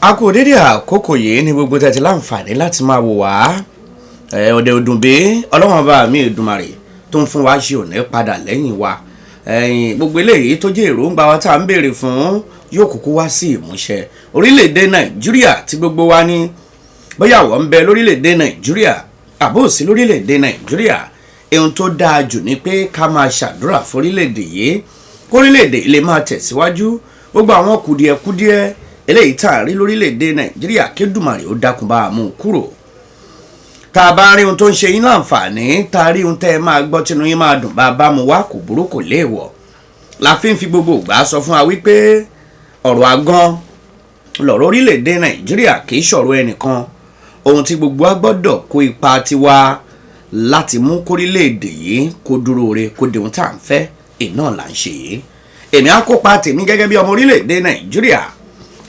A kú dédé àkókò yìí ní gbogbo tẹ́tí láǹfààní láti máa wò wá. Ọ̀dẹ̀ òdùnbí ọlọ́wọ́n bá mi Èdùmàrè tó ń fún wa ṣe òní padà lẹ́yìn wa. Gbogbo eléyìí tó jẹ́ èròǹgbà wa tá à ń béèrè fún yóò kúkú wá sí ìmúṣẹ. Orílẹ̀-èdè Nàìjíríà tí gbogbo wa ní, bóyá wọ́n ń bẹ lórílẹ̀-èdè Nàìjíríà àbó sí lórílẹ̀-èdè Nàìjíríà, ohun tó dáa jù ni pé ká máa ṣàdúrà fórílẹ̀-èdè yìí, kórílẹ̀-èdè lè máa tẹ̀síwájú. Gbogbo àwọn kùdìẹ̀kudiẹ eléyìí tá a rí lórílẹ̀‐èdè Nàìjíríà, kédùmarè ó dákun bá a mú un kúrò. Tá a bá rí ohun tó ń ṣe yín láǹfààní, tá a rí ohun tẹ́ ẹ máa gbọ́ tínú yín máa dùn, bá a bá mu wá, kò burú, kò léèwọ̀. La fi ń fi gbogbo ìgbà sọ fún wa wípé ọ̀rọ̀ àgan lọ̀rọ̀ orílẹ̀‐èdè Nàìjíríà, kì í ṣọ̀rọ̀ ẹnìkan. Ohun tí gbogbo wa gbọ́dọ̀ kó ipa tiwa láti mú kórílẹ̀‐èdè yìí kó dúró re, kó di ohun tá à ń fẹ́, iná là ń ṣe yìí. Èmi á kópa tèmi gẹ́gẹ́ bí ọmọ orílẹ̀‐èdè Nàìjíríà,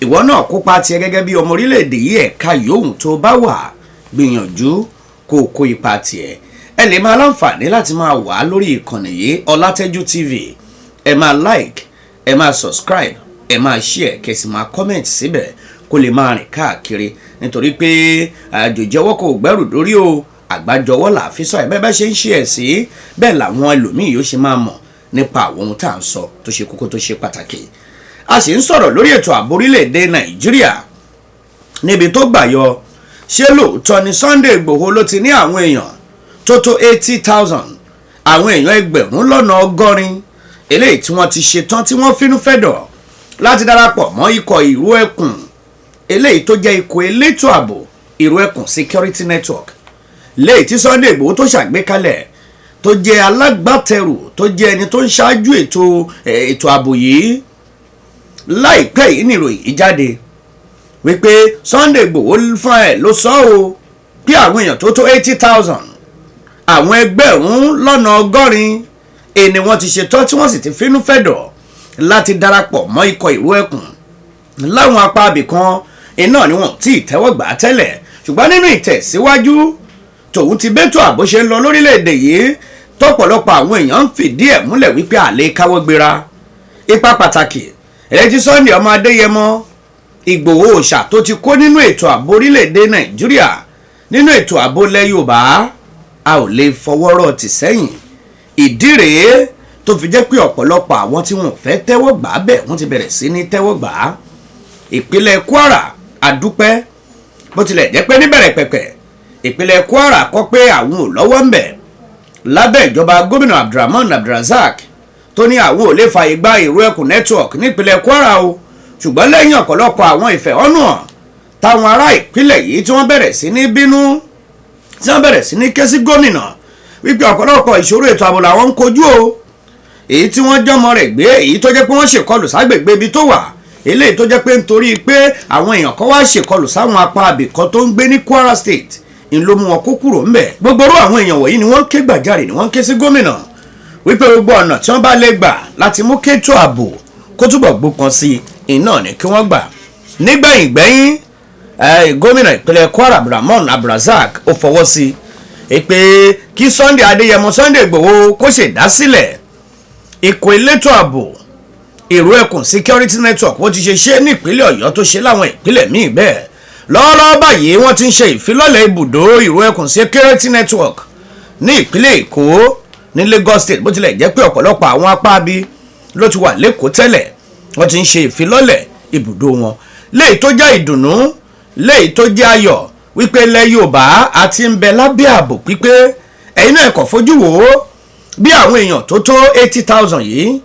ìwọ náà kópa tiẹ̀ gẹ́gẹ́ bí ọmọ orílẹ̀-èdè yìí. Ẹ̀ka yòówù tó bá wà, gbìyànjú kó o kó ipa tiẹ̀. Ẹ lè máa láǹfààní láti máa wà lórí ìkànnì yìí, Ọlátẹ́jú TV. Ẹ máa like, ẹ máa subscribe, ẹ máa share, kẹ́ sì máa comment síbẹ̀ kó lè máa rìn káàkiri, nítorí pé àjòjì ọwọ́ kò gbẹ́rù dórí o, àgbájọwọ́ là fi sọ ẹ̀. Bẹ́ẹ̀ bá ṣe ń share sí bẹ́ẹ̀ làwọn ẹlòmíì yóò ṣe máa mọ̀ nípa àwọn ohun tá à ń sọ tó ṣe kókó, tó ṣe pàtàkì. A sì ń sọ̀rọ̀ lórí ètò ààbò orílẹ̀-èdè Nàìjíríà níbi tó gbà yọ. Ṣé lóòótọ́ ni Sunday Ìgbòho ló ti ní àwọn èèyàn tó tó 80,000, àwọn èèyàn 80,000 eléyìí tí wọ́n ti ṣetán, tí wọ́n fínú fẹ́dọ̀ láti darapọ̀ mọ́ ikọ̀ Ìró Ẹkùn, eléyìí tó jẹ́ ikọ̀ elétò ààbò, Ìró Ẹkùn Security Network, léyìí tí Sunday Ìgbòho tó ṣàgbékalẹ̀, tó jẹ́ alágbàtẹrù, tó jẹ́ ẹni tó ń ṣáájú ètò ààbò yìí? Láìpẹ́ yìí nìròyìn yìí jáde wípé Sunday Igboho fún ẹ ló sọ ọ́ pé àwọn èèyàn tó tó 80,000, àwọn 80,000 ẹni wọ́n ti ṣetán, tí wọ́n sì ti fínú fẹ̀dọ̀ láti darapọ̀ mọ́ ikọ̀ Ìró Ẹkùn láwọn apá abìkan. Iná ni wọ́n ti tẹ́wọ́ gbà á tẹ́lẹ̀, ṣùgbọ́n nínú ìtẹ̀síwájú tòun ti bẹ́tò àbó ṣe ń lọ lórílẹ̀‐èdè yìí, tọ́pọ̀lọpọ̀ àwọn èèyàn ń fìdí ẹ̀ múlẹ̀ wípé àlè káwọ́ gbéra. Ipa pàtàkì ẹ̀rẹ́tí Sunday ọmọ Adéyẹmọ Ìgbòho Òòṣà tó ti kó nínú ètò ààbò orílẹ̀‐èdè Nàìjíríà, nínú ètò ààbò ilẹ̀ Yorùbá, a ò lè fọwọ́rọ́ tì sẹ́yìn. Ìdí rèé tó fi jẹ́ pé ọ̀pọ̀lọpọ̀ àwọn tí wọ́n fẹ́ tẹ́wọ́ gbà á bẹ̀, wọ́n ti bẹ̀rẹ̀ sí ní tẹ́wọ́ gbà á. Ìpínlẹ̀ Kwara, àdúpẹ́. Bó tilẹ̀ jẹ́ pé níbẹ̀rẹ̀ pẹ̀pẹ̀ ìpínlẹ̀ Kwara kọ́ pé àwọn ò lọ́wọ́ ń bẹ̀, lábẹ́ ìjọba gómìnà Abdulrahman Abdulrazak, tó ní àwọn ò lè fààyè gba Ìró Ẹkùn Network nípínlẹ̀ Kwara o, ṣùgbọ́n lẹ́yìn ọ̀pọ̀lọpọ̀ àwọn ìfẹ̀hónúhàn táwọn ará ìpínlẹ̀ yìí, tí wọ́n bẹ̀rẹ̀ sí ní bínú, tí wọ́n bẹ̀rẹ̀ sí ní ké sí gómìnà wípé ọ̀pọ̀lọpọ̀ ìṣòro ètò ààbò làwọn ń kojú o, èyí tí wọ́n jọ́mọ rẹ̀ gbé, èyí tó jẹ́ pé wọ́n ṣèkọlù ságbègbè ibi tó wà, eléyìí tó jẹ́ pé nítorí pé àwọn èèyàn kan wá ṣèkọlù sáwọn apá abìkan tó ń gbé ní Kwara State ń ló mú wọn kó kúrò ńbẹ̀. Gbogbo orú àwọn èèyàn wọ̀nyí ni wọ́n ń ké gbàjarè, ni wọ́n ń ké sí gómìnà wípé gbogbo ọ̀nà tí wọ́n bá lè gbà láti mú kétò ààbò kó túbọ̀ gbókan sí iná ni kí wọ́n gbà. Nígbẹ̀yìn gbẹ́yìn, gómìnà ìpínlẹ̀ Kwara, Abdulrahman Abdulrazak, ó fọwọ́ sí i pé kí Sunday Adéyẹmọ Sunday Ìgbòho kó ṣèdásílẹ̀ ikọ̀ elétò ààbò Ìró Ẹkùn Security Network, wọ́n ti ṣe ṣe ní ìpínlẹ̀ Ọ̀yọ́, tó ṣe láwọn ìpínlẹ̀ míì bẹ́ẹ̀. Lọ́wọ́lọ́wọ́ báyìí, wọ́n ti ń ṣe ìfilọ́lẹ̀ ibùdó Ìró Ẹkùn Security Network ní ìpínlẹ̀ Èkó, ní Lagos State. Bó tilẹ̀ jẹ́ pé ọ̀pọ̀lọpọ̀ àwọn apá bí ló ti wà lẹ́kọ̀ọ́ tẹ́lẹ̀, wọ́n ti ń ṣe ìfilọ́lẹ̀ ibùdó wọn, léyìí tó jẹ́ ìdùnnú, léyìí tó jẹ́ ayọ̀ wípé ilẹ̀ Yorùbá àti ń bẹ lábẹ́ ààbò pípé. Ẹ̀yin náà kò fojú wò ó bí àwọn èèyàn tó tó 80,000 yìí,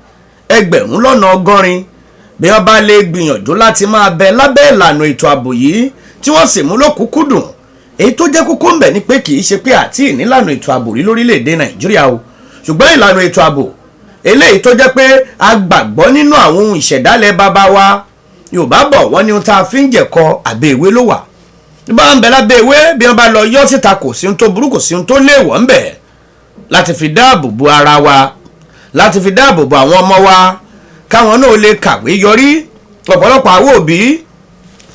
80,000, bí wọ́n bá lè gbìyànjú láti máa bẹ lábẹ́ ìlànà ètò ààbò yìí, tí wọ́n sì mú lókùnkúndùn. Èyí tó jẹ́ kókó ń bẹ ni pé kì í ṣe pé àti ìnílànà ètò ààbò rí lórílẹ̀‐èdè Nàìjíríà o, ṣùgbọ́n ìlànà ètò ààbò eléyìí tó jẹ́ pé a gbàgbọ́ nínú àwọn ohun ìṣẹ̀dálẹ̀ bàbá wa. Yorùbá bọ̀, wọ́n ní ohun tá a fi ń jẹ̀kọ, àbẹ̀ ìwé ló wà. Bí wọ́n ń bẹ lábẹ́ ìwé, bí wọ́n bá lọ yọ síta, kò sí ohun tó burú, kò sí ohun tó léèwọ̀ ń bẹ láti fi dáàbò bo ara wa, láti fi dáàbò bo àwọn ọmọ wa, káwọn náà lè kàwé yọrí. Ọ̀pọ̀lọpọ̀ àwọn òbí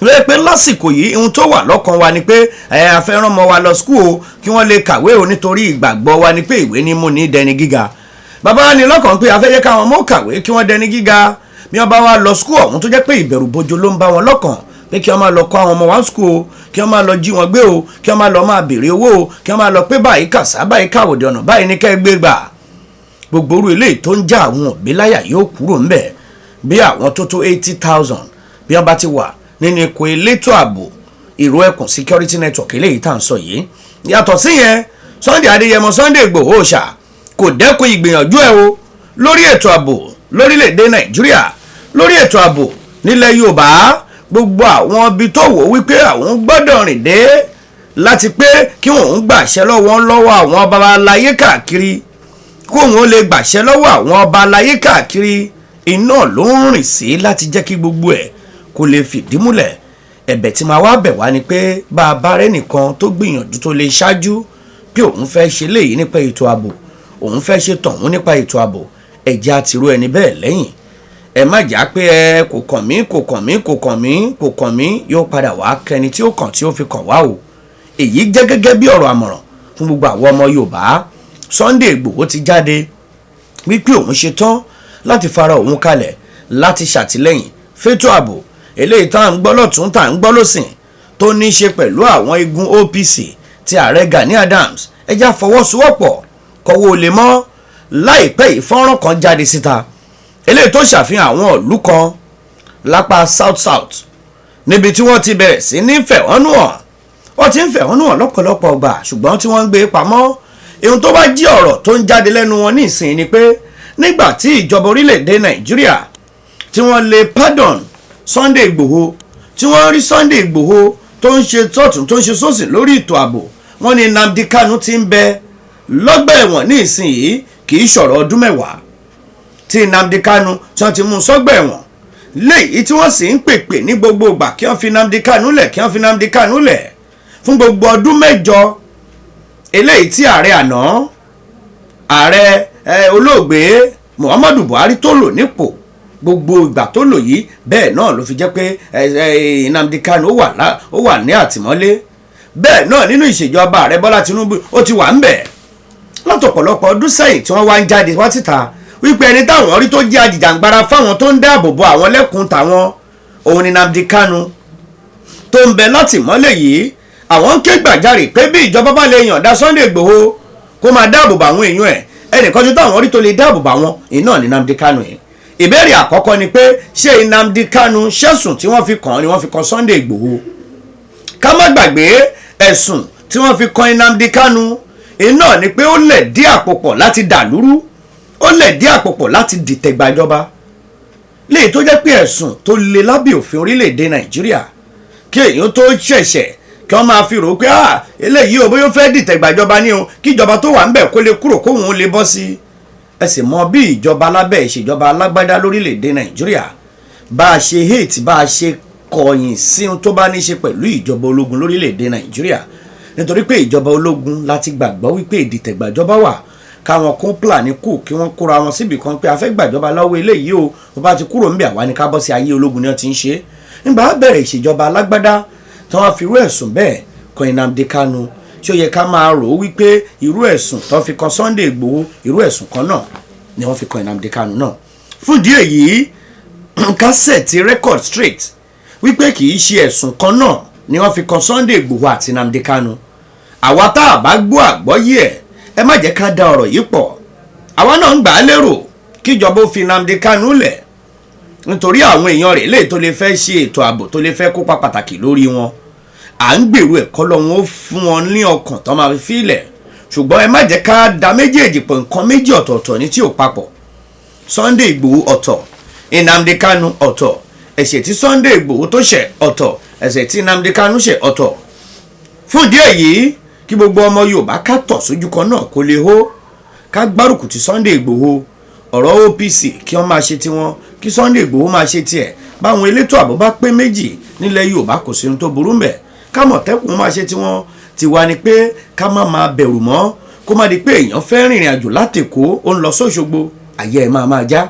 lóye pé lásìkò yìí, ohun tó wà lọ́kàn wa ni pé ẹ a fẹ́ rán ọmọ wa lọ school o, kí wọ́n lè kàwé o, nítorí ìgbàgbọ́ wa ni pé ìwé ní mú ní dẹni gíga. Bàbá wa ní lọ́kàn pé a fẹ́ jẹ́ káwọn ọmọ kàwé, kí wọ́n dẹni gíga. Bí wọ́n bá wá lọ school ọ̀hún, tó jẹ́ pé ìbẹ̀rù bojo ló ń bá wọn lọ́kàn. Pé kí wọ́n máa lọ kọ́ àwọn ọmọ wa school o, kí wọ́n máa lọ jí wọn gbé o, kí wọ́n máa lọ máa béèrè owó o, kí wọ́n máa lọ pé báyìí kàṣá, báyìí káwòdì, ọ̀nà báyìí ní kẹ́ gbé gbà. Gbogbo orú eléyìí tó ń já àwọn òbí láyà yóò kúrò ńbẹ̀ bí àwọn tó tó 80,000 bí wọ́n bá ti wà nínú ikọ̀ elétò ààbò Ìró Ẹkùn Security Network eléyìí tá à ń sọ yìí. Yàtọ̀ síyẹn, Sunday Adéyẹmọ Sunday Ìgbòho ṣà kò dẹ́kun ìgbìyànjú ẹ̀ o lórí ètò ààbò lórílẹ̀‐èdè Nàìjíríà, lórí ètò ààbò nílẹ̀ Yorùbá. Gbogbo àwọn ibi tó wò wípé àwọn gbọ́dọ̀ rìn dé láti pé kí wọ́n gbàṣẹ lọ́wọ́ lọ́wọ́ àwọn babaláyé káàkiri, kó wọn lè gbàṣẹ lọ́wọ́ àwọn ọba aláyé káàkiri, iná ló ń rìn sí láti jẹ́ kí gbogbo ẹ̀ kó lè fìdí múlẹ̀. Ẹ̀bẹ̀ tí máa wá bẹ̀ wá ni pé bá a bá rẹ́ nìkan tó gbìyànjú, tó lè ṣáájú pé òun fẹ́ ṣe léyìí nípa ètò ààbò, òun fẹ́ ṣe tọ̀hún nípa ètò ààbò, ẹ̀jẹ̀ àtìrú ẹni bẹ́ẹ̀ lẹ́yìn. Ẹ má jà pé ẹ kò kàn mí, kò kàn mí, kò kàn mí, kò kàn mí, yóò padà wá kẹni tí ó kàn tí ó fi kàn wá o. Èyí jẹ́ gẹ́gẹ́ bí ọ̀rọ̀ àmọ̀ràn fún gbogbo àwọn ọmọ Yorùbá. Sunday Igboho ti jáde wípé òun ṣe tán láti fara òun kalẹ̀ láti ṣàtìlẹ́yìn fétò ààbò eléyìí tá à ń gbọ́ lọ́tún, tá à ń gbọ́ lọ́sìn, tó ní í ṣe pẹ̀lú àwọn igun OPC ti ààrẹ Gani Adams. Ẹjá fọwọ́sowọ́pọ̀ kọ́wọ́ olè mọ́. Láìpẹ́ yìí, fọ́nrán kan jáde síta eléyìí tó ṣàfihàn àwọn ìlú kan lápá South South níbi tí wọ́n ti bẹ̀rẹ̀ sí ní fẹ̀hónú hàn. Wọ́n ti ń fẹ̀hónú hàn lọ́pọ̀lọpọ̀ gbà, ṣùgbọ́n tí wọ́n ń gbé pamọ́. Ohun tó bá jí ọ̀rọ̀ tó ń jáde lẹ́nu wọn ní ìsìn ni pé nígbà tí ìjọba orílẹ̀-èdè Nàìjíríà tí wọ́n lè pardon Sunday Igboho, tí wọ́n rí Sunday Igboho tó ń ṣe tọ̀tún, tó ń ṣe sósì lórí ètò ààbò, wọ́n ní Nnamdi Kanu ti ń bẹ lọ́gbà ẹ̀wọ̀n ní ìsìn yìí. Kì í ṣọ̀rọ̀ ọdún 10 tí Nnamdi Kanu tí wọ́n ti mú sọ́gbà ẹ̀wọ̀n léyìí, tí wọ́n sì ń pèpè ní gbogbo ìgbà kí wọ́n fi Nnamdi Kanu lẹ̀, kí wọ́n fi Nnamdi Kanu lẹ̀, fún gbogbo ọdún 8 eléyìí tí ààrẹ àná, ààrẹ olóògbé Muhammadu Buhari tó lò nípò. Gbogbo ìgbà tó lò yìí, bẹ́ẹ̀ náà ló fi jẹ́ pé Nnamdi Kanu ó wà ní àtìmọ́lé. Bẹ́ẹ̀ náà nínú ìṣèjọba ààrẹ Bọ́lá Tinubu, ó ti wà ń bẹ̀ látọ̀pọ̀lọpọ̀ ọdún sẹ́yìn, tí wọ́n wá ń jáde wá síta wípé ẹni táwọn rí tó jẹ́ ajìjàǹgbara fáwọn tó ń dáàbò bo àwọn lẹ́kùn tàwọn, òun ni Nnamdi Kanu tó ń bẹ látìmọ́lé yìí. Àwọn ń ké gbàjarè pé bí ìjọba bá lè yànda Sunday Igboho kó máa dáàbò bo àwọn èèyàn ẹ̀, ẹnìkan tó táwọn rí tó lè dáàbò bo àwọn iná ní Nnamdi Kanu yìí. Ìbéèrè àkọ́kọ́ ni pé ṣé Nnamdi Kanu, ṣẹ̀sùn tí wọ́n fi kàn án ni wọ́n fi kàn Sunday Igboho? Ká má gbàgbé, ẹ̀sùn tí wọ́n fi kàn Nnamdi Kanu iná ni pé ó lẹ̀ dí àpò pọ̀ láti dàlúrú, ó lẹ̀ dí àpò pọ̀ láti dìtẹ̀ gbàjọba, léyìí tó jẹ́ pé ẹ̀sùn tó le lábẹ́ òfin orílẹ̀-èdè Nàìjíríà. Kí èèyàn tó ṣẹ̀ṣẹ̀ kí wọ́n máa fi rò ó pé, ah, eléyìí ò, bóyá ó fẹ́ dìtẹ̀ gbàjọba ní o, kí ìjọba tó wà ń bẹ̀ kó lè kúrò, kóhun ó lè bọ́ sí i. Ẹ sì mọ bí ìjọba alábẹ́ ìṣèjọba alágbádá lórílẹ̀-èdè Nàìjíríà, bá a ṣe hate, bá a ṣe kọ̀yìn sí ohun tó bá ní ṣe pẹ̀lú ìjọba ológun lórílẹ̀-èdè Nàìjíríà, nítorí pé ìjọba ológun láti gbàgbọ́ wípé ìdìtẹ̀gbàjọba wà, káwọn kún plan kù, kí wọ́n kóra wọn síbì kan pé a fẹ́ gbàjọba lọ́wọ́ eléyìí o, bó bá ti kúrò ńbẹ̀, àwa ni ká bọ́ sí. Ayé ológun ni wọ́n ti ń ṣe. Nígbà bẹ̀rẹ̀ ìṣèjọba alágbádá tí wọ́n fi irú ẹ̀sùn bẹ́ẹ̀ kan Nnamdi Kanu, tí ó yẹ ká máa rò ó wípé irú ẹ̀sùn tó fi kan Sunday Igboho, irú ẹ̀sùn kan náà ni wọ́n fi kan Nnamdi Kanu náà? Fún ìdí èyí, ká set record straight wípé kì í ṣe ẹ̀sùn kan náà ni wọ́n fi kan Sunday Igboho àti Nnamdi Kanu. Àwa tá a bá gbọ́ àgbọ́yé ẹ̀, ẹ má jẹ́ ká da ọ̀rọ̀ yìí pọ̀. Àwa náà ń gbà á lérò kíjọba ó fi Nnamdi Kanu lẹ̀ nítorí àwọn èèyàn rẹ̀ lè tó lè fẹ́ ṣe ètò ààbò, tó lè fẹ́ kópa pàtàkì lórí wọn. À ń gbèrú ẹ̀kọ́ lọ́wọ́n ó fún wọn ní ọkàn tó máa fi fílẹ̀, ṣùgbọ́n ẹ má jẹ́ ká da méjèèjì pọ̀. Nǹkan méjì ọ̀tọ̀ọ̀tọ̀ ní tí ò papọ̀. Sunday Igboho ọ̀tọ̀, Nnamdi Kanu ọ̀tọ̀. Ẹ̀ṣẹ̀ tí Sunday Igboho tó ṣẹ̀ ọ̀tọ̀, ẹ̀ṣẹ̀ tí Nnamdi Kanu ṣẹ̀ ọ̀tọ̀. Fún ìdí èyí, kí gbogbo ọmọ Yorùbá ká tọ̀ sójú kan náà kó lè hó, ká gbárùkù ti Sunday Igboho. Ọ̀rọ̀ OPC, kí wọ́n máa ṣe tiwọn, kí Sunday Igboho máa ṣe tiẹ̀. Báwọn elétò ààbò bá pé méjì nílẹ̀ Yorùbá, kò sí ohun tó burú mbẹ̀. Kámọ̀tẹ́kùn máa ṣe tiwọn. Tiwa ni pé ká má máa bẹ̀rù mọ́, kó má di pé èèyàn fẹ́ rìnrìn àjò láti Èkó, ó ń lọ sóṣogbo, àyà ẹ̀ máa máa já,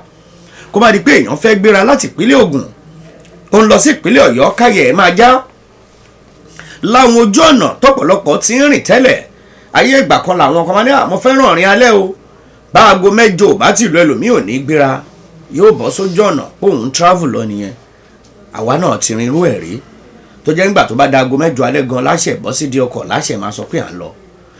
kó má di pé èèyàn fẹ́ gbéra láti ìpínlẹ̀ Ògùn, ó ń lọ sí ìpínlẹ̀ Ọ̀yọ́, káyà ẹ̀ máa já láwọn ojú ọ̀nà tọ́pọ̀lọpọ̀ ti ń rìn tẹ́lẹ̀. Ayé ìgbà kan làwọn kan máa ní àmọ́ fẹ́ràn rìn alẹ́ o. Bá aago 8 ò bá tìlú, ẹlòmíì ò ní gbéra, yóò bọ́ sójú ọ̀nà póun travel lọ nìyẹn. Àwa náà ti rin irú ẹ̀ rí. Tó jẹ́ nígbà tó bá da aago 8 alẹ́ gan láṣẹ bọ́ sí di ọkọ̀ láṣẹ máa sọ pé à ń lọ.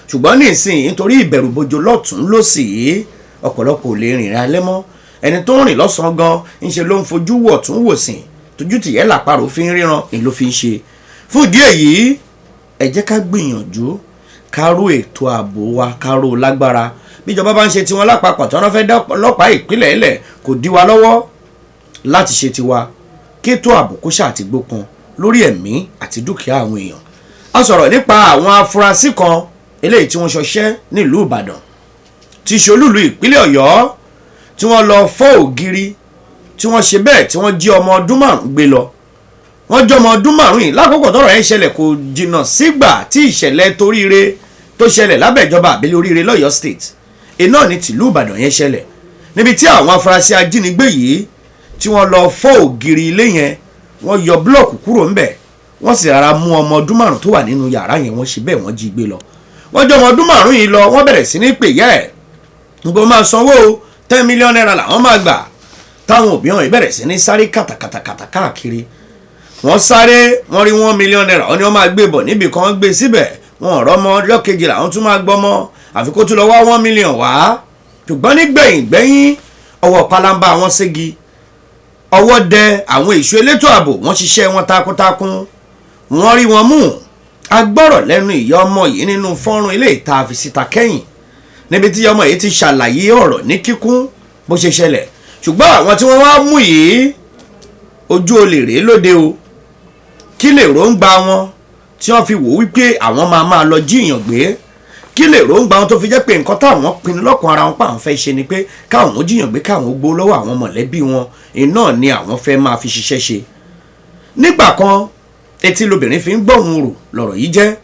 Ṣùgbọ́n ní ìsìn nítorí ìbẹ̀rù bojo lọ́tún lósì yìí, ọ̀pọ̀lọpọ̀ ò lè rìnrìn alẹ́ mọ́. Ẹni tó ń rìn lọ́sàn-án gan ńṣe ló ń fojú wọ̀ tún wò sìn, tójú tìyẹ́ làparò fi ń ríran ni ló fi ń ṣe. Fún ìdí èyí, ẹ jẹ́ ká gbìyànjú ká ró ètò ààbò wa, ká ró lágbára. Bíjọba bá ń ṣe tiwọn lápapọ̀ tí wọ́n fẹ́ dá ọlọ́pàá ìpínlẹ̀ ẹlẹ̀, kò dí wa lọ́wọ́ láti ṣe tiwa kí ètò ààbò kó ṣáà ti gbópọn lórí ẹ̀mí àti dúkìá àwọn èèyàn. A sọ̀rọ̀ nípa àwọn afurasí kan eléyìí tí wọ́n ṣọṣẹ́ nílùú Ìbàdàn tí ṣolúlu ìpínlẹ̀ Ọ̀yọ́, tí wọ́n lọ fọ́ ògiri, tí wọ́n ṣe bẹ́ẹ̀ tí wọ́n jí ọmọ ọdún 5 gbé lọ. Wọ́n jí ọmọ ọdún 5 yìí lákòókò tọ́rọ̀ yẹn ṣẹlẹ̀ kò jìnnà sígbà tí ìṣẹ̀lẹ̀ toríire tó ṣẹlẹ̀ lábẹ́ ìjọba àbílẹ̀ oríire lọ́yọ́ state iná ní tìlú Ìbàdàn yẹn ṣẹlẹ̀, níbi tí àwọn afurasí ajínigbé yìí tí wọ́n lọ fọ́ ògiri ilé yẹn, wọ́n yọ búlọ̀kù kúrò ńbẹ̀, wọ́n sì rárá mú ọmọ ọdún 5 tó wà nínú yàrá yẹn, wọ́n ṣe bẹ́ẹ̀ wọ́n jí gbé lọ. Wọ́n jọ ọmọ ọdún 5 yìí lọ, wọ́n bẹ̀rẹ̀ sí ní pè yẹ́ ẹ̀ gbogbo máa sanwó 10 million naira làwọn máa gbà. Táwọn òbí wọn bẹ̀rẹ̀ sí ní sáré kàtàkàtàkàtà káàkiri, wọ́n sáré, wọ́n rí 1 million naira, wọ́n ní wọ́n máa gbé bọ̀ níbì kan, wọ́n gbé síbẹ̀, wọn ò rọ́mọ. Ọjọ́ kejì làwọn tún máa gbọ́mọ, àfi kó tún lọ wá 1 million wá. Ṣùgbọ́n nígbẹ̀yìn gbẹ́yìn, ọwọ́ palamba wọn ségi, ọwọ́ dẹ àwọn èso elétò ààbò, wọ́n ṣiṣẹ́ wọn takuntakun, wọ́n rí wọn mú. Agbọ́rọ̀ lẹ́nu ìyá ọmọ yìí nínú fọ́nrán ilé ìta àfisíta kẹ́yìn, níbi tí ọmọ yìí ti ṣàlàyé ọ̀rọ̀ ní kíkún bó ṣe ṣẹlẹ̀. Ṣùgbọ́n àwọn tí wọ́n wá mú yìí, ojú olè rèé lóde o. Kí lè ròǹgbà wọn tí wọ́n fi wò wípé àwọn máa lọ jíyàn gbé? Kí lè ròǹgbà wọn tó fi jẹ́ pé nǹkan táwọn pinnu lọ́kàn ara wọn pa àwọn fẹ́ ṣe ni pé káwọn jíyàn gbé, káwọn gbó lọ́wọ́ àwọn mọ̀lẹ́bí wọn, iná ni àwọn fẹ́ máa fi ṣiṣẹ́ ṣe. Nígbà kan etí lobìnrin fi ń gbóhùn rò lọ̀rọ̀ yìí jẹ́.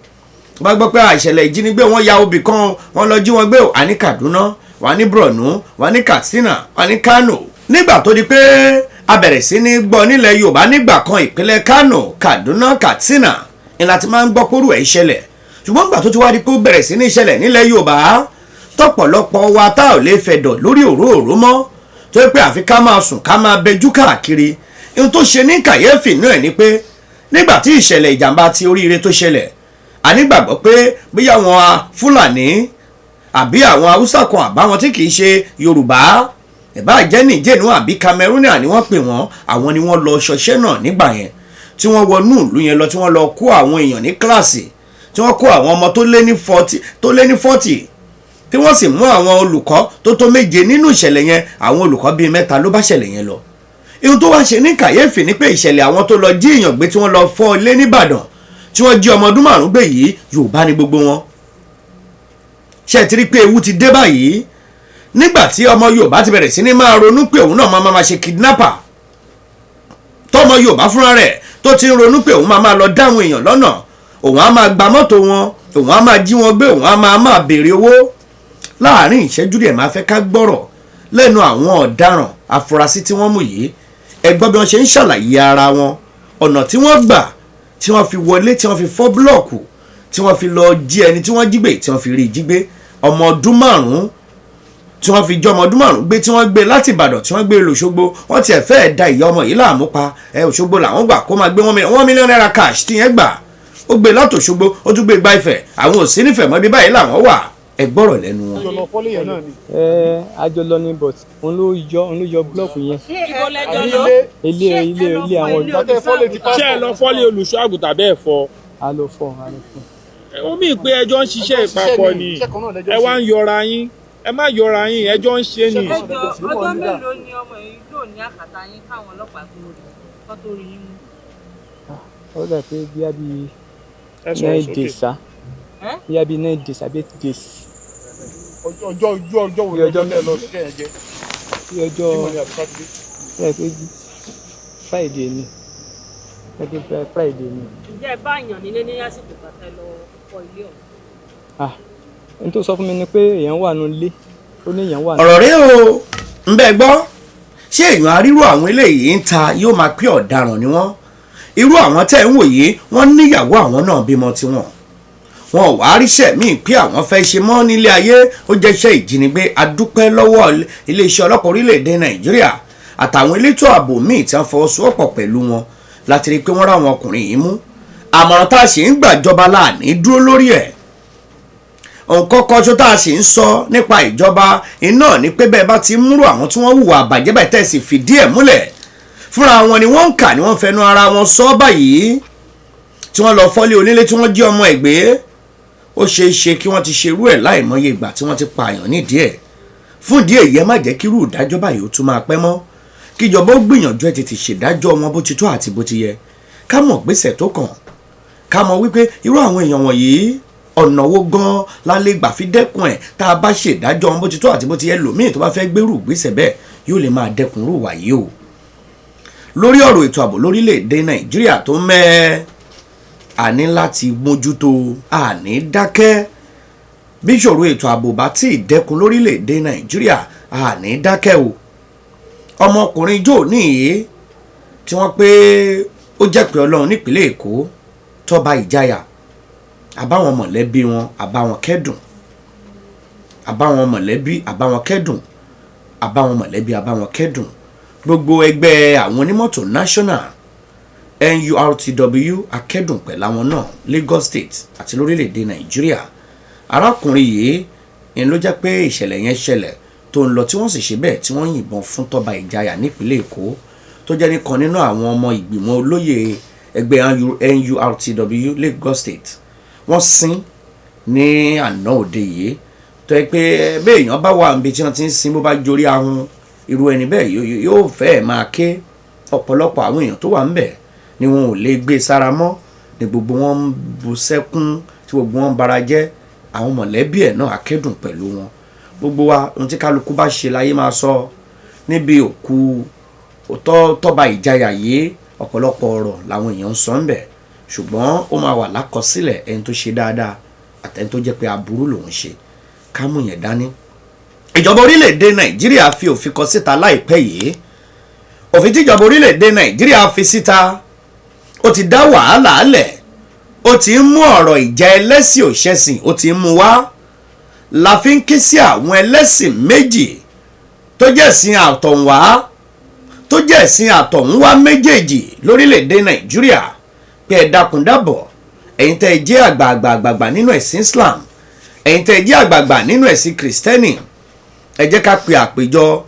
Bá gbọ́ pé àìṣẹ̀lẹ̀ ìjínigbé wọn ya obì kan, wọn lọ jí wọn gbé wà ní Kaduna, wà ní Borno, wà ní Katsina, wà ní Kano. Nígbà tó di pé a bẹ̀rẹ̀ sí ní gbọ́ nílẹ̀ Yorùbá nígbà kan, ìpínlẹ̀ Kano, Kaduna, Katsina ni láti máa ń gbọ́ kóró ẹ̀ ṣẹlẹ̀. Ṣùgbọ́n nígbà tó ti wá di pé ó bẹ̀rẹ̀ sí ní ṣẹlẹ̀ nílẹ̀ Yorùbá, tọ̀pọ̀lọpọ̀ wa tá ò lè fẹ̀dọ̀ lórí òróòró mọ́, tó yẹ pé àfi ká máa sùn ká máa bẹjú káàkiri. Ohun tó ṣe ní kàyéfì náà ni pé nígbà tí ìṣẹ̀lẹ̀ ìjàmbá ti oríire tó ṣẹlẹ̀, a nígbàgbọ́ pé bóyá àwọn Fúlàní àbí àwọn Haúsá kan àbáwọn tí kìí ṣe Yorùbá, ìbá jẹ́ Nìjẹ̀nú àbí Kamẹrúnà ni wọ́n pè wọ́n, àwọn ni wọ́n lọ ṣọṣẹ́ náà nígbà yẹn, tí wọ́n wọnú ìlú yẹn lọ, tí wọ́n lọ kó àwọn èèyàn ní kíláàsì, tí wọ́n kó àwọn ọmọ tó lé ní 40, tí wọ́n sì mú àwọn olùkọ́ tó tó 7 nínú ìṣẹ̀lẹ̀ yẹn. Àwọn olùkọ́ bíi 3 ló bá ṣẹlẹ̀ yẹn lọ. Ihun tó wá ṣe ní kàyéfì ni pé ìṣẹ̀lẹ̀ àwọn tó lọ jí èèyàn gbé tí wọ́n lọ fọ́ ilé nìbàdàn, tí wọ́n jí ọmọ ọdún 5 gbé yìí, Yorùbá ni gbogbo wọn. Ṣé ti rí pé ewu ti dé báyìí? Nígbà tí ọmọ Yorùbá ti bẹ̀rẹ̀ sí ní máa ronú pé òun náà máa ṣe kidnapper, tọmọ Yorùbá fúnra rẹ̀ tó ti ń ronú pé òun máa lọ dáhùn èèyàn lọ́nà, òun á máa gba mọ́tò wọn, òun á máa jí wọn gbé, òun á máa béèrè owó. Láàárín ìṣẹ́jú díẹ̀ máa fẹ́ ká gbọ́rọ̀ lẹ́nu àwọn ọ̀daràn afurasí tí wọ́n mú yìí. Ẹ gbọ́ bí wọ́n ṣe ń ṣàlàyé ara wọn, ọ̀nà tí wọ́n gbà tí wọ́n fi wọlé, tí wọ́n fi fọ́ búlọ̀kù, tí wọ́n fi lọ jí ẹni tí wọ́n jí gbé, tí wọ́n fi rí jí gbé ọmọ ọdún 5, tí wọ́n fi jọ ọmọ ọdún 5 gbé, tí wọ́n gbé láti Ìbàdàn, tí wọ́n gbé lòṣogbo. Wọ́n tiẹ̀ fẹ́ẹ̀ da ìyá ọmọ yìí láàmú pa. Ẹ Òṣogbo làwọn gbà kó máa gbé 1 million naira cash tí yẹn gbà, ó gbé láti Òṣogbo, ó tún gbé gba Ifẹ̀. Àwọn ò sí nífẹ̀ẹ́ mọ́ ibi báyìí làwọn wà. Ẹ gbọ́rọ̀ lẹ́nu wọn. Ẹ àjọ lọ ní, but òun ló yọ búlọ̀kù yẹn. Ilé àwọn. Ṣé ẹ lọ fọ́lé olùṣọ́ àgùntàn bẹ́ẹ̀ fọ́? A lọ fọ́. Ó mì pé ẹjọ́ ń ṣiṣẹ́ ìpapọ̀ ni, ẹ wá ń yọra yín, ẹ má yọra yín, ẹjọ́ ń ṣe ni. Ọjọ́ mélòó ni ọmọ yìí lò ní àkàtà yín káwọn ọlọ́pàá tó rí yín mú? Ó dà pé bíi 9 days sá, bíi 9 days àbí 8 days. Ọjọ́ ọjọ́ wo lọ́jọ́ tẹ́ lọ sí ẹ̀yẹ jẹ́? Bí ọjọ́ Friday ni, Friday ni. Ǹjẹ́ ẹ bá èèyàn nílé ní àsìkò pàtẹ lọ kọ́ ilé ọ̀hún? N tó sọ fún mi ni pé èèyàn wà nínú ilé, ó ní èèyàn wà. Ọ̀rọ̀ rẹ o, ń bẹ́ gbọ́. Ṣé èèyàn arírò àwọn eléyìí ń ta yóò máa pé ọ̀daràn ni wọ́n? Irú àwọn tẹ́ ń wò yìí, wọ́n níyàwó, àwọn náà bímọ tiwọn, wọn ò wá ríṣẹ́ míì pé àwọn fẹ́ ṣe mọ́ nílé ayé, ó jẹ́ iṣẹ́ ìjínigbé. Adúpẹ́ lọ́wọ́ iléeṣẹ́ ọlọ́pàá orílẹ̀-èdè Nàìjíríà àtàwọn elétò ààbò míì tí wọ́n fọwọ́sowọ́pọ̀ pẹ̀lú wọn láti rí i pé wọ́n ráwọn ọkùnrin yìí mú. Àmọ̀ràn tá a sì ń gbàjọba láàní dúró lórí ẹ̀. Nǹkan kan tó tá a sì ń sọ nípa ìjọba iná ni pé bẹ́ẹ̀ bá ti ń múrò àwọn tí wọ́n hùwà àbàjẹ́ báyìí, tẹ̀sí fìdí ẹ̀ múlẹ̀ fúnra wọn ni wọ́n ń kà ní wọ́n fẹnu ara wọn sọ báyìí, tí wọ́n lọ fọ́lé onílé, tí wọ́n jí ọmọ ẹ̀ gbé. Ó ṣeé ṣe kí wọ́n ti ṣerú ẹ̀ láìmọye ìgbà tí wọ́n ti pààyàn nídìí ẹ̀. Fún ìdí èyí, ẹ má jẹ́ kírú ìdájọ́ báyìí ó tún máa pẹ́ mọ́. Kíjọba ó gbìyànjú ẹ̀ tètè ṣèdájọ́ wọn bó ti tó àti bó ti yẹ, ká mọ̀ gbèsè tó kàn, ká mọ̀ wípé irú àwọn èèyàn wọ̀nyí, ọ̀nà wo gan la lè gbà fi dẹ́kun ẹ̀. Tá a bá ṣèdájọ́ wọn bó ti tó àti bó ti yẹ, lòmíì tó bá fẹ́ gbérù gbèsè bẹ́ẹ̀ yóò lè máa dẹ́kun rú wàyí o. Lórí ọ̀rọ̀ ètò ààbò lórílẹ̀‐èdè Nàìjíríà tó mẹ́ẹ́, àní láti mójútó, àní dákẹ́. Bí ìṣòro ètò ààbò bá tí ì dẹ́kun lórílẹ̀‐èdè Nàìjíríà, àní dákẹ́ o. Ọmọkùnrin jò níyì tí wọ́n pé ó jẹ́ pé Ọlọ́run nípínlẹ̀ Èkó, Tọ́ba Ìjayà, àbáwọn mọ̀lẹ́bí wọn, àbáwọn kẹ́dùn, àbáwọn mọ̀lẹ́bí, àbáwọn kẹ́dùn, àbáwọn mọ̀lẹ́bí, àbáwọn kẹ́dùn. Gbogbo ẹgbẹ́ àwọn onímọ́tò national, NURTW, akẹ́dùn pẹ̀lú àwọn náà, Lagos State àti lórílẹ̀‐èdè Nàìjíríà. Arákùnrin yìí ni ló jẹ́ pé ìṣẹ̀lẹ̀ yẹn ṣẹlẹ̀ tó ń lọ, tí wọ́n sì ṣe bẹ́ẹ̀ tí wọ́n yìnbọn fún Tọ́ba Ìjayà nípínlẹ̀ Èkó, tó jẹ́ nìkan nínú àwọn ọmọ ìgbìmọ̀ olóyè ẹgbẹ́ NURTW Lagos State. Wọ́n sin ní àná òde yìí, tó yẹ pé béèyàn bá wà níbi tí wọ́n ti ń sin, bó bá jorí ahun, irú ẹni bẹ́ẹ̀ yóò fẹ́ẹ̀ máa ké. Ọ̀pọ̀lọpọ̀ àwọn èèyàn tó wà ńbẹ̀ ni wọn ò lè gbé sára mọ́, ni gbogbo wọn ń bu sẹ́kún, tí gbogbo wọn ń bara jẹ́. Àwọn mọ̀lẹ́bí ẹ̀ náà, akẹ́dùn pẹ̀lú wọn. Gbogbo wa, ohun tí kálukú bá ṣe láyé máa sọ níbi òkú Tọ́ba Ìjayà yìí. Ọ̀pọ̀lọpọ̀ ọ̀rọ̀ làwọn èèyàn ń sọ ńbẹ̀, ṣùgbọ́n ó máa wà lákọsílẹ̀, ẹni tó ṣe dáadáa àtẹni tó jẹ́ pé aburú lòun ṣe, ká mú yẹn dání. Ìjọba orílẹ̀-èdè Nàìjíríà fi òfin kan síta láìpẹ́ yìí. Òfin tíjọba orílẹ̀-èdè Nàìjíríà fi síta, ó ti dá wàhálà lẹ̀, ó ti ń mú ọ̀rọ̀ ìjà ẹlẹ́sìn òṣẹ̀sìn, ó ti ń mú wá. La fi ń ké sí àwọn ẹlẹ́sìn méjì tó jẹ́ ẹ̀sìn àtọ̀húnwá, tó jẹ́ ẹ̀sìn àtọ̀húnwá méjèèjì lórílẹ̀‐èdè Nàìjíríà, pé ẹ dákun dábọ̀, ẹ̀yin tẹ́ ẹ jẹ́ àgbààgbààgbà nínú ẹ̀sìn Islam, ẹ̀yin tẹ́ ẹ jẹ́ àgbààgbà nínú ẹ̀sìn Kìrìsìtẹ́nì, ẹ jẹ́ ká pe àpèjọ,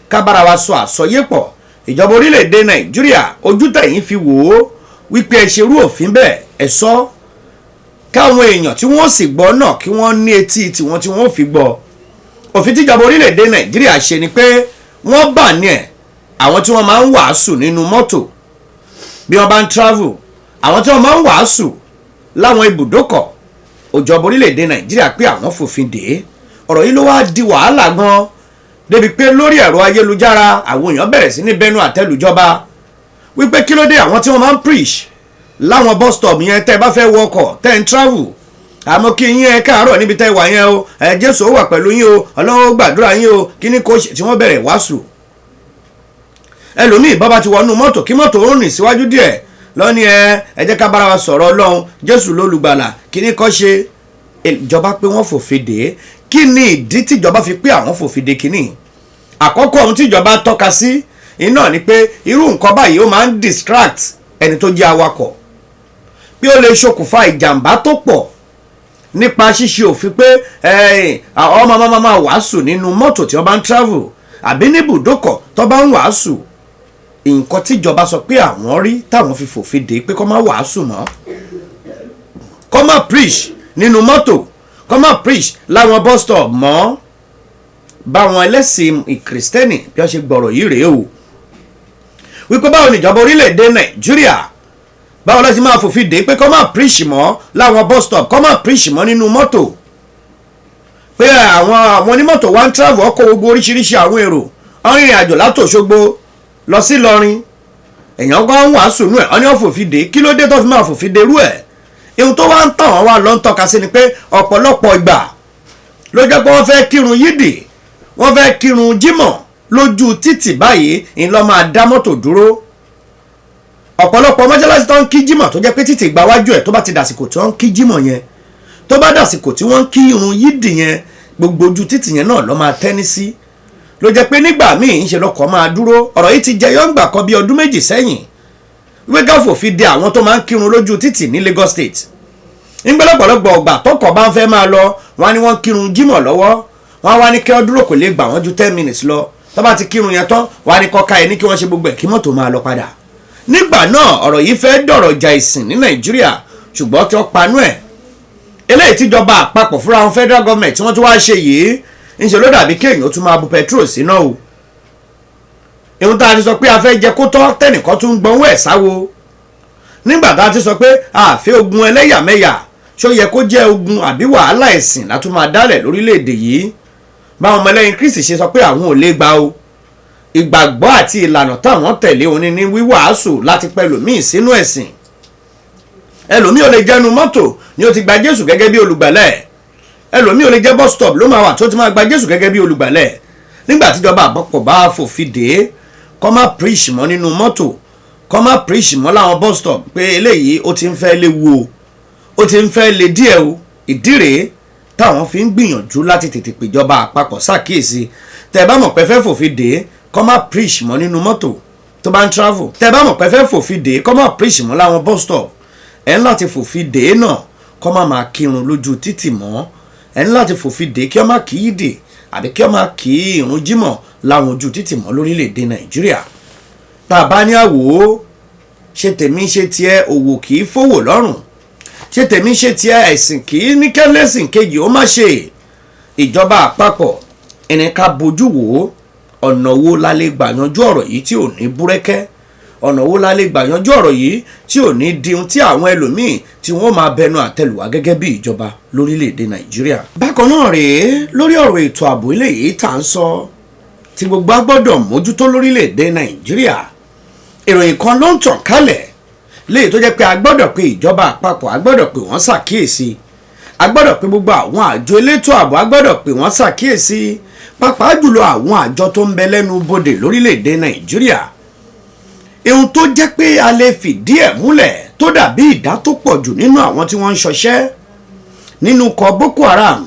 ká bára wa sọ àsọyépọ̀. Ìjọba orílẹ̀‐èdè Nàìjíríà, ojú tẹ̀yìn fi wò ó wípé ẹ ṣerú òfin bẹ́ẹ̀, ẹ sọ káwọn èèyàn tí wọ́n sì gbọ́ náà, kí wọ́n ní etí tiwọn tí wọ́n fi gbọ́. Òfin tíjọba orílẹ̀‐èdè Nàìjíríà ṣe ni pé wọ́n bà ní ẹ̀ àwọn tí wọ́n máa ń wàásù nínú mọ́tò bí wọ́n bá ń travel, àwọn tí wọ́n máa ń wàásù láwọn ibùdókọ̀. Òjọba orílẹ̀‐èdè Nàìjíríà pé àwọn fòfin dè é. Ọ̀rọ̀ yìí ló wá di wàhálà gan, débi pé lórí ẹ̀rọ ayélujára, àwọn èèyàn bẹ̀rẹ̀ sí ní bẹnu àtẹ́lùjọba wípé kí ló dé àwọn tí wọ́n máa ń preach láwọn bus stop yẹn, tẹ́ ẹ bá fẹ́ wọkọ̀, tẹ́ ẹ ń travel, àmọ́ kí yín ẹ káàárọ̀ níbi tẹ́ ẹ wà yẹn o, ẹ Jésù ó wà pẹ̀lú yín o, Ọlọ́run ó gbàdúrà yín o, kí ni kò ṣe, tí wọ́n bẹ̀rẹ̀ wàásù. Ẹlòmíì, bá ti wọnú mọ́tò, kí mọ́tò ó rìn síwájú díẹ̀ lọ́ní, ẹ jẹ́ ká bára wa sọ̀rọ̀ Ọlọ́run, Jésù lólùgbàlà, kí ni kò ṣe. Ìjọba pé wọ́n fòfin dè é. Kí ni ìdí tíjọba fi pé àwọn fòfin dè kínní? Àkọ́kọ́, ohun tíjọba tọ́ka sí iná ni pé irú nǹkan báyìí, ó máa ń distract ẹni tó jẹ́ awakọ̀, pé ó lè ṣokùnfà ìjàmbá tó pọ̀ nípa ṣíṣe òfin pé ọmọ máa máa wàásù nínú mọ́tò tí wọ́n bá ń travel àbí ní ibùdókọ̀ tó bá ń wàásù. Nǹkan tíjọba sọ pé àwọn rí táwọn fi fòfin dè pé kó má wàásù mọ́, kó má preach nínú mọ́tò, kó má preach láwọn bus stop mọ́. Báwọn ẹlẹ́sìn Kìrìsìtẹ́nì bí wọ́n ṣe gbọ̀rọ̀ yìí rèé o, wípé báwo níjọba orílẹ̀-èdè Nàìjíríà, báwo ló ti máa fòfin dè pé kó má preach mọ́ láwọn bus stop, kó má preach mọ́ nínú mọ́tò, pé àwọn onímọ́tò wá ń travel, ọkọ̀ gbogbo oríṣiríṣi àwọn èrò, wọ́n rìnrìn àjò látòṣogbo lọ sí Ìlọrin, èèyàn kan ń wàásù nú ẹ̀, wọ́n ní wọ́n fòfin dè. Kí ló dé tó fi máa fòfin dè rú ẹ̀? Ihun tó wá ń tàn wọ́n wá lọ ń tọ́ka sí ni pé ọ̀pọ̀lọpọ̀ ìgbà ló jẹ́ pé wọ́n fẹ́ kírun yídì, wọ́n fẹ́ kírun jímọ̀ lójú títì báyìí, ńlọ máa dá mọ́tò dúró. Ọ̀pọ̀lọpọ̀ mọ́ṣáláṣí tó ń kí jímọ̀, tó jẹ́ pé títì gba wájú ẹ̀, tó bá ti dàsìkò tí wọ́n ń kí jímọ̀ yẹn, tó bá dàsìkò tí wọ́n ń kí irun yídì yẹn, gbogbo ojú títì yẹn náà ló máa tẹ́ní sí. Ló jẹ́ pé nígbà míì, ń ṣe lọ́kọ̀ máa dúró. Ọ̀rọ̀ yìí ti jẹyọ ńgbà kan bí ọdún 2 sẹ́yìn, Wípé ká fòfin de àwọn tó máa ń kírun lójú títì ní Lagos State. Ńgbẹ́lọ́pọ̀lọpọ̀ ọgbà tọkọ̀ bá ń fẹ́ máa lọ, wọn á ní wọ́n kírun jímọ̀ lọ́wọ́, wọn á wá ní kí wọ́n dúró, kò lè gbà wọ́n ju 10 minutes lọ. Tó bá ti kírun yẹn tán, wọn á ní kọ́ka ẹ̀ ní kí wọ́n ṣe gbogbo ẹ̀ kí mọ́tò máa lọ padà. Nígbà náà, ọ̀rọ̀ yìí fẹ́ dọ̀rọ̀ ìjà ìsìn ní Nàìjíríà, ṣùgbọ́n tí wọ́n panú ẹ̀. Eléyìí tíjọba àpapọ̀ fúnra wọn, federal government, tí wọ́n tún wá ṣe yìí, ńṣe ló dàbí kéèyàn tún máa bu petrol síná o. Ihun tá a ti sọ pé a fẹ́ jẹ kó tọ́, tẹ́nìkan tún ń gbọ́nwó ẹ̀ sáwo. Nígbà tá a ti sọ pé a fẹ́ ogun ẹlẹ́yàmẹ̀yà, ṣó yẹ kó jẹ́ ogun àbí wàhálà ẹ̀sìn látún máa dálẹ̀ lórílẹ̀‐èdè yìí? Báwọn ọmọlẹ́yìn Kristi ṣe sọ pé àwọn ò lè gbà o, ìgbàgbọ́ àti ìlànà táwọn tẹ̀lé òní ní wíwàásù láti pẹlòmíì sínú ẹ̀sìn. Ẹlòmíì ò lè jẹ́nu mọ́tò ni ó ti gba Jésù gẹ́gẹ́ bí olùgbàlẹ̀. Ẹlòmíì ò lè jẹ́ bus stop ló máa wà tó ti máa gba Jésù gẹ́gẹ́ bí olùgbàlẹ̀. Nígbà tíjọba àpapọ̀ bá fòfin dé kọ́ má preach mọ́ nínú mọ́tò, kọ́ má preach mọ́ láwọn bus stop, pé eléyìí ó ti ń fẹ́ léwu o, ó ti ń fẹ́ le díẹ̀ o. Ìdí rèé táwọn fi ń gbìyànjú láti tètè pèjọba àpapọ̀ ṣàkíyèsí. Tẹ́ bá mọ̀ pé fẹ́ fòfin dé kọ́ má preach mọ́ nínú mọ́tò tó bá ń travel, tẹ́ bá mọ̀ pé fẹ́ fòfin dé kọ́ má preach mọ́ láwọn bus stop, ẹ̀ ń láti fòfin dé náà kọ́ má máa kírun lójú títì mọ́. Ẹ̀ ń láti fòfin dé kí ọ má kí ìdè àbí kí ọ má kí ìrun jímọ̀ láwọn ojú títì mọ́ lórílẹ̀‐èdè Nàìjíríà. Tá a bá ní àwò ṣe tèmi ṣe tiẹ̀, òwò kì í fowó lọ́rùn. Ṣe tèmi ṣe tiẹ̀, ẹ̀sìn kì í ní kẹ́lẹ́sìn kejì ó má ṣe. Ìjọba àpapọ̀ ẹni ká bójú wò ó. Ọ̀nà wo la lè gbà yanjú ọ̀rọ̀ yìí tí ò ní búrẹ́kẹ́? Ọ̀nà wo la lè gbà yanjú ọ̀rọ̀ yìí tí ò ní di ohun tí àwọn ẹlòmíì tí wọ́n máa bẹnu àtẹ́lù wá gẹ́gẹ́ bí ìjọba lórílẹ̀‐èdè Nàìjíríà? Bákan náà rèé, lórí ọ̀rọ̀ ètò ààbò eléyìí tá à ń sọ, tí gbogbo a gbọ́dọ̀ mójútó lórílẹ̀‐èdè Nàìjíríà, ìròyìn kan ló ń tàn kálẹ̀ léyìí tó jẹ́ pé a gbọ́dọ̀ pe ìjọba àpapọ̀, a gbọ́dọ̀ pè wọ́n ṣàkíyèsí, a gbọ́dọ̀ pe gbogbo àwọn àjọ elétò ààbò, a gbọ́dọ̀ pè wọ́n ṣàkíyèsí, pàápàá jùlọ àwọn àjọ tó ń bẹ lẹ́nu bodè lórílẹ̀‐èdè Nàìjíríà. Ihun tó jẹ́ pé a lè fìdí ẹ̀ múlẹ̀ tó dàbí ìdá tó pọ̀ jù nínú àwọn tí wọ́n ń ṣọṣẹ́ nínú ikọ̀ Boko Haram,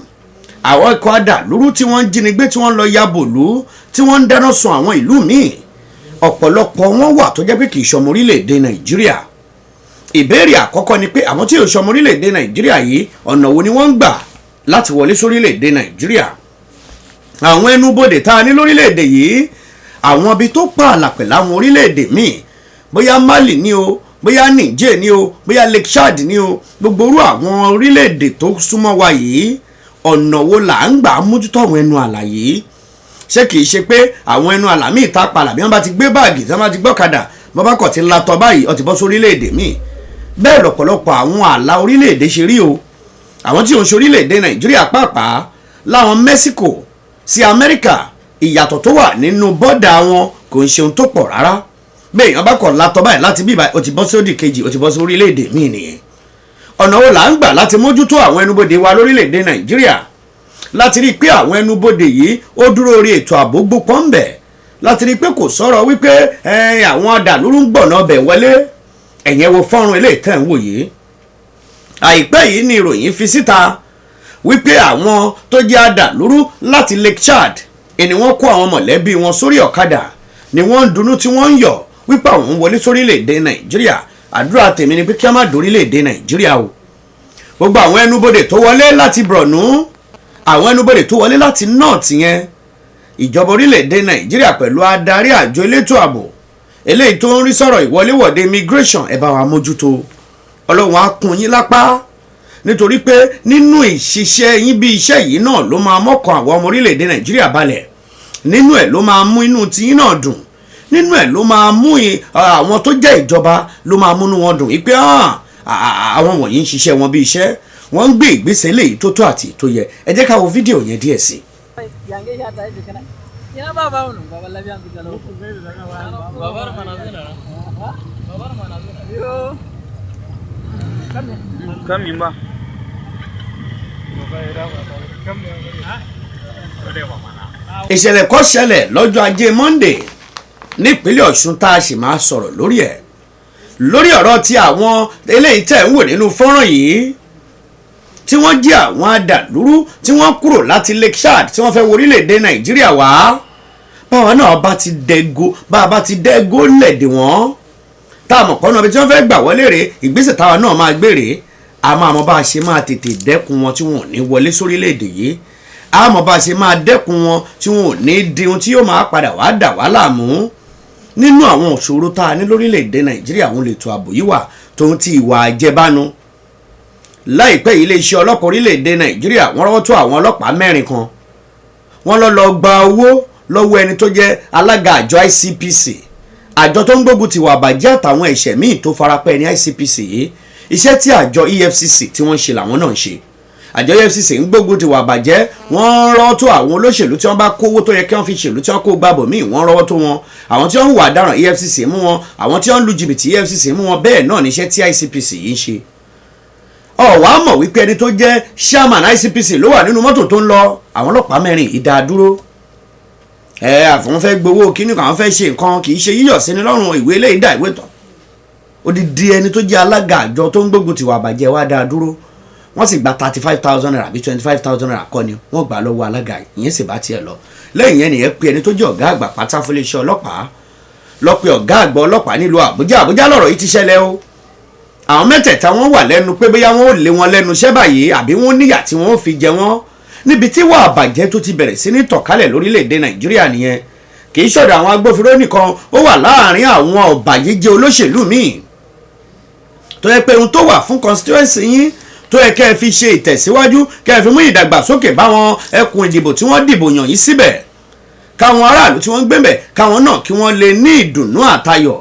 àwọn ikọ̀ adàlúrú tí wọ́n ń jínigbé, tí wọ́n ń lọ ya bòlú, tí wọ́n ń dáná sun àwọn ìlú míì, ọ̀pọ̀lọpọ̀ wọn wà tó jẹ́ pé kì í ṣọmọ orílẹ̀-èdè Nàìjíríà. Ìbéèrè àkọ́kọ́ ni pé, àwọn tí yóò ṣọmọ orílẹ̀-èdè Nàìjíríà yìí, ọ̀nà wo ni wọ́n ń gbà láti wọlé sórílẹ̀-èdè Nàìjíríà? Àwọn ẹnubodè tá a ní lórílẹ̀-èdè yìí, àwọn ibi tó pààlà pẹ̀lú àwọn orílẹ̀-èdè míì, bóyá Mali ni o, bóyá Niger ni o, bóyá Lake Chad ni o, gbogbo irú àwọn orílẹ̀-èdè tó súnmọ́ wa yìí, ọ̀nà wo là ń gbà mójútó àwọn ẹnu àlà yìí? Ṣé kìí ṣe pé àwọn ẹnu àlà míì tá a palà, bí wọ́n bá ti gbé báàgì, tí wọ́n bá ti gbọ́kadà, bọ́n bá kọ̀ ti latọ́ báyìí, ó ti bọ́ sórílẹ̀-èdè míì? Bẹ́ẹ̀ lọ́pọ̀lọpọ̀ àwọn àlà orílẹ̀-èdè ṣe rí o. Àwọn tí ò ń ṣe orílẹ̀-èdè Nàìjíríà pàápàá, láwọn Mexico sí Amẹ́ríkà, ìyàtọ̀ tó wà nínú bọ́dà wọn kò ń ṣe ohun tó pọ̀ rárá. Bẹ́ẹ̀ èèyàn bá kọ̀ latọ́ báyìí láti bí, ó ti bọ́ sí òdì kejì, ó ti bọ́ sí orílẹ̀-èdè míì nìyẹn. Ọ̀nà wo là ń gbà láti mójútó àwọn ẹnubodè wa lórílẹ̀-èdè Nàìjíríà, láti rí i pé àwọn ẹnubodè yìí ó dúró orí ètò ààbò gbópọn ń bẹ̀, láti rí i pé kò sọ̀rọ̀ wípé àwọn adàlúrú ń gbọ̀nà ọbẹ̀ wọlé? Ẹ̀yẹn wo fọ́nrán eléyìí tẹ̀ ń wò yìí. Àìpẹ́ yìí ni ìròyìn fi síta wípé àwọn tó jẹ́ adàlúrú láti Lake Chad ni wọ́n kó àwọn mọ̀lẹ́bí wọn sórí ọ̀kadà, ni wọ́n ń dunnú tí wọ́n ń yọ̀ wípé àwọn ń wọlé sórílẹ̀-èdè Nàìjíríà. Àdúrà tèmi ni pé kí a má dórílẹ̀-èdè Nàìjíríà o. Gbogbo àwọn ẹnubodè tó wọlé láti Borno, àwọn ẹnubodè tó wọlé láti north yẹn, ìjọba orílẹ̀-èdè Nàìjíríà pẹ̀lú adarí àjọ elétò ààbò eléyìí tó ń rí sọ̀rọ̀ ìwọléwọ̀de immigration, ẹ bá wa mójútó. Ọlọ́run á kún yín lápá, nítorí pé nínú ìṣiṣẹ́ yín bí iṣẹ́ yìí náà ló máa mọ́kàn àwọn ọmọ orílẹ̀-èdè Nàìjíríà balẹ̀, nínú ẹ̀ ló máa mú inú tiyín náà dùn, nínú ẹ̀ ló máa mú àwọn tó jẹ́ ìjọba, ló máa múnú wọn dùn wípé àwọn wọ̀nyí ń ṣiṣẹ́ wọn bí iṣẹ́, wọ́n ń gbé ìgbésẹ̀ eléyìí tó tó àti tó yẹ. Ẹ jẹ́ ká wo fídíò yẹn díẹ̀ sí i. Ina baba unu baba labiyan bigalo. Babar manazina. Babar manazina. Yo. Kam ba. Ìṣẹ̀lẹ̀ kó ṣẹlẹ̀ lọ́jọ́ ajé Monday nípínlẹ̀ Ọ̀ṣun tá a sì máa sọ̀rọ̀ lórí ẹ̀, lórí ọ̀rọ̀ tí àwọn eléyìí tẹ̀ ń wò nínú fọ́nrán yìí, tí wọ́n jí àwọn adàlúrú tí wọ́n kúrò láti Lake Chad, tí wọ́n fẹ́ wọ orílẹ̀-èdè Nàìjíríà wá. Báwa náà bá ti dẹ́go, bá a bá ti dẹ́go lẹ̀dẹ̀ wọ́n. Tá a mọ̀ pọ́nà ibi tí wọ́n fẹ́ gbà wọlé rèé, ìgbésẹ̀ táwa náà máa gbé rèé. A máa mọ bá a ṣe máa tètè dẹ́kun wọn tí wọn ò ní wọlé sórílẹ̀‐èdè yìí. A mọ̀ bá a ṣe máa dẹ́kun wọn tí wọn ò ní di ohun tí yóò máa padà wá dà wá láàmú. Nínú àwọn òṣòro tá a ní lórílẹ̀‐èdè Nàìjíríà, àwọn ètò ààbò yìí wà, tòun ti ìwà àjẹbánu. Láìpẹ́ yìí, iléeṣẹ́ ọlọ́pàá orílẹ̀‐èdè Nàìjíríà, wọ́n rọ́wọ́ tó àwọn ọlọ́pàá 4 kan. Wọ́n lọ lọ gba owó lọ́wọ́ ẹni tó jẹ́ alága àjọ ICPC, àjọ tó ń gbógun ti ìwà àbàjẹ́ àtàwọn ẹ̀ṣẹ̀ míì tó farapẹ́ ní ICPC yìí. Iṣẹ́ tí àjọ EFCC tí wọ́n ń ṣe làwọn náà ń ṣe. Àjọ EFCC ń gbógun ti ìwà àbàjẹ́, wọ́n ń rọ́wọ́ tó àwọn olóṣèlú tí wọ́n bá kówó tó yẹ kí wọ́n fi ṣèlú tí wọ́n kó gbàbọ̀ míì, wọ́n rọ́wọ́ tó wọn. Àwọn tí wọ́n ń hùwà dáràn, EFCC mú wọn. Àwọn tí wọ́n ń lu jìbìtì, EFCC mú wọn. Bẹ́ẹ̀ náà níṣẹ́ tí ICPC yìí ń ṣe. Ọ̀wá mọ̀ wípé ẹni tó jẹ́ chairman ICPC ló wà nínú mọ́tò tó ń lọ. Àwọn ọlọ́pàá 4 yìí dá dúró. Ẹ àfọ̀n fẹ́ gbowó kíní kan, àwọn fẹ́ ṣe nǹkan, kì í ṣe yíyọ̀ sí ni lọ́rùn. Ìwé eléyìí dà, ìwé tán. Odidi ẹni tó jẹ́ alága àjọ tó ń gbógun tiwa àbàjẹ́ wá dá dúró. Wọ́n sì gba ₦35,000 àbí ₦25,000 kọ́ ni wọ́n gbà lọ́wọ́ alága ìyẹn, sì bá tiẹ̀ lọ. Lẹ́yìn yẹn nìyẹn pé ẹni tó jẹ́ ọ̀gá àgbà pátá fún iléeṣẹ́ ọlọ́pàá lọ pé ọ̀gá àgbà ọlọ́pàá nílùú Àbújá. Àbújá lọ̀rọ̀ yìí ti ṣẹlẹ̀ o. Àwọn mẹ́tẹ̀ẹ̀ta, wọ́n wà lẹ́nu pé bóyá wọ́n ò lé wọn lẹ́nu iṣẹ́ báyìí àbí wọ́n níyà tí wọ́n fi jẹ wọ́n. Níbi tí wà àbàjẹ́ tó ti bẹ̀rẹ̀ sí ní tọ̀kálẹ̀ lórílẹ̀‐èdè Nàìjíríà nìyẹn. Kì í ṣọ̀dọ̀ àwọn agbófinró nìkan, ó wà láàrin àwọn ọ̀bàyéjẹ́ olóṣèlú míì tó yẹ pé ohun tó wà fún constituency yín, tó yẹ kẹ́ ẹ fi ṣe ìtẹ̀síwájú, kẹ́ ẹ fi mú ìdàgbàsókè báwọn ẹkùn ìdìbò tí wọ́n dìbò yàn yín síbẹ̀, káwọn aráàlú tí wọ́n ń gbébẹ̀, káwọn náà kí wọ́n lè ní ìdùnnú àtayọ̀,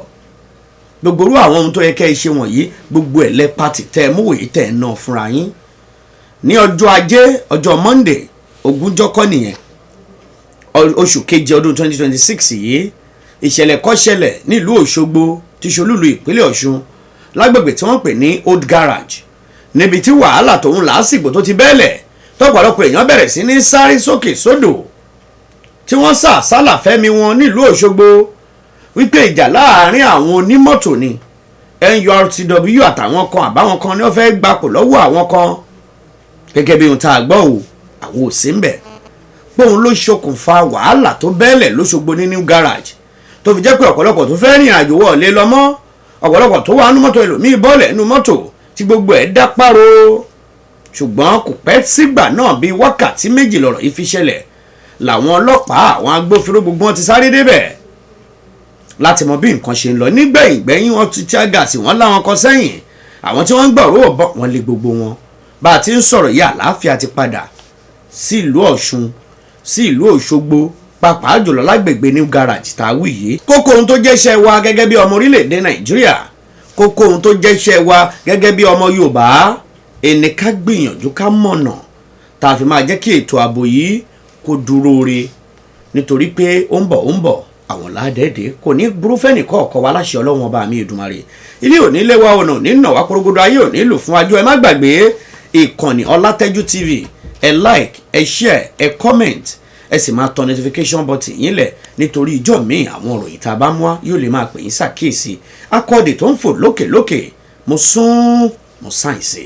gbogbo irú àwọn ohun tó yẹ kẹ́ ẹ ṣe wọ̀nyí, gbogbo ẹ̀ lẹ́ pàtì tẹ́ ẹ mú wòye tẹ́ ẹ ná fúnra yín. Ní ọjọ́ Ajé, ọjọ́ Monday, ogúnjọ́ kọ́ nìyẹn, oṣù keje ọdún 2026 yìí, ìṣẹ̀lẹ̀ kó ṣẹlẹ̀ nílùú Òṣogbo tí ṣolúlu ìpínlẹ̀ Ọ̀ṣun, lágbègbè tí wọ́n pè ní Old Garage, níbi tí wàhálà tòun làásìgbò tó ti bẹ́ẹ̀lẹ̀, tọ́pọ̀lọpọ̀ èèyàn bẹ̀rẹ̀ sí ní sáré sókè sódò tí wọ́n sà sálà fẹ́mi wọn nílùú Òṣogbo, wípé ìjà láàrin àwọn onímọ́tò ni, NURTW àtàwọn kan àbáwọn kan ni wọ́n fẹ́ gbapò lọ́wọ́ àwọn kan, gẹ́gẹ́ bí ohun tá a gbọ́ o, àwọn ò sí ń bẹ̀, póun ló ṣokùnfà wàhálà tó bẹ́ẹ̀lẹ̀ lóṣogbo ní New Garage, tó fi jẹ́ pé ọ̀pọ̀lọpọ̀ tó fẹ́ rìn àjò wọlé lọ mọ́, ọ̀pọ̀lọpọ̀ tó wà nínú mọ́tò, ẹlòmíì bọ́ọ̀lẹ̀ nínú mọ́tò tí gbogbo ẹ̀ dá páro. Ṣùgbọ́n kò pẹ́ sígbà náà, bíi wákàtí 2 lọ̀rọ̀ yìí fi ṣẹlẹ̀, làwọn ọlọ́pàá, àwọn agbófinró, gbogbo wọn ti sáré débẹ̀ láti mọ bí nǹkan ṣe ń lọ. Nígbẹ̀yìn gbẹ̀yìn, wọn ti tear gas, wọn láwọn kan sẹ́yìn, àwọn tí wọ́n ń gbọ̀rọ̀ bọ̀, wọ́n lé gbogbo wọn. Bá a ti ń sọ̀rọ̀ yìí, àlàáfíà ti padà sí ìlú Ọ̀ṣun, sí ìlú Òṣogbo, pàápàá jùlọ lágbègbè New Garage tá a wí yìí. Kókó ohun tó jẹ́ iṣẹ́ wa gẹ́gẹ́ bí ọmọ orílẹ̀-èdè Nàìjíríà, kókó ohun tó jẹ́ iṣẹ́ wa gẹ́gẹ́ bí ọmọ Yorùbá, ẹni ká gbìyànjú ká mọ̀nà tá a fi máa jẹ́ kí ètò ààbò yìí kó dúró re, nítorí pé ó ń bọ̀, ó ń bọ̀, àwọn ládẹ́ẹ̀dẹ́ kò ní burú fẹ́nìkan ọ̀kọ́ wa láṣẹ Ọlọ́run Ọba mi Èdùmàrè. Ilé òní lé wa, ọ̀nà òní nà wá, kórógódó ayé òní lù fún ajú. Ẹ má gbàgbé ìkànnì Ọlátẹ́jú TV. Ẹ like, ẹ share, ẹ comment, ẹ sì máa tan notification button yín lẹ̀, nítorí ìjọ míì, àwọn òròyìn tá a bá mú wá yóò lè máa pè yín ṣàkíyèsí. Akọ́dè tó ń fò lókè lókè, mo sún mo sáyẹ̀nsì.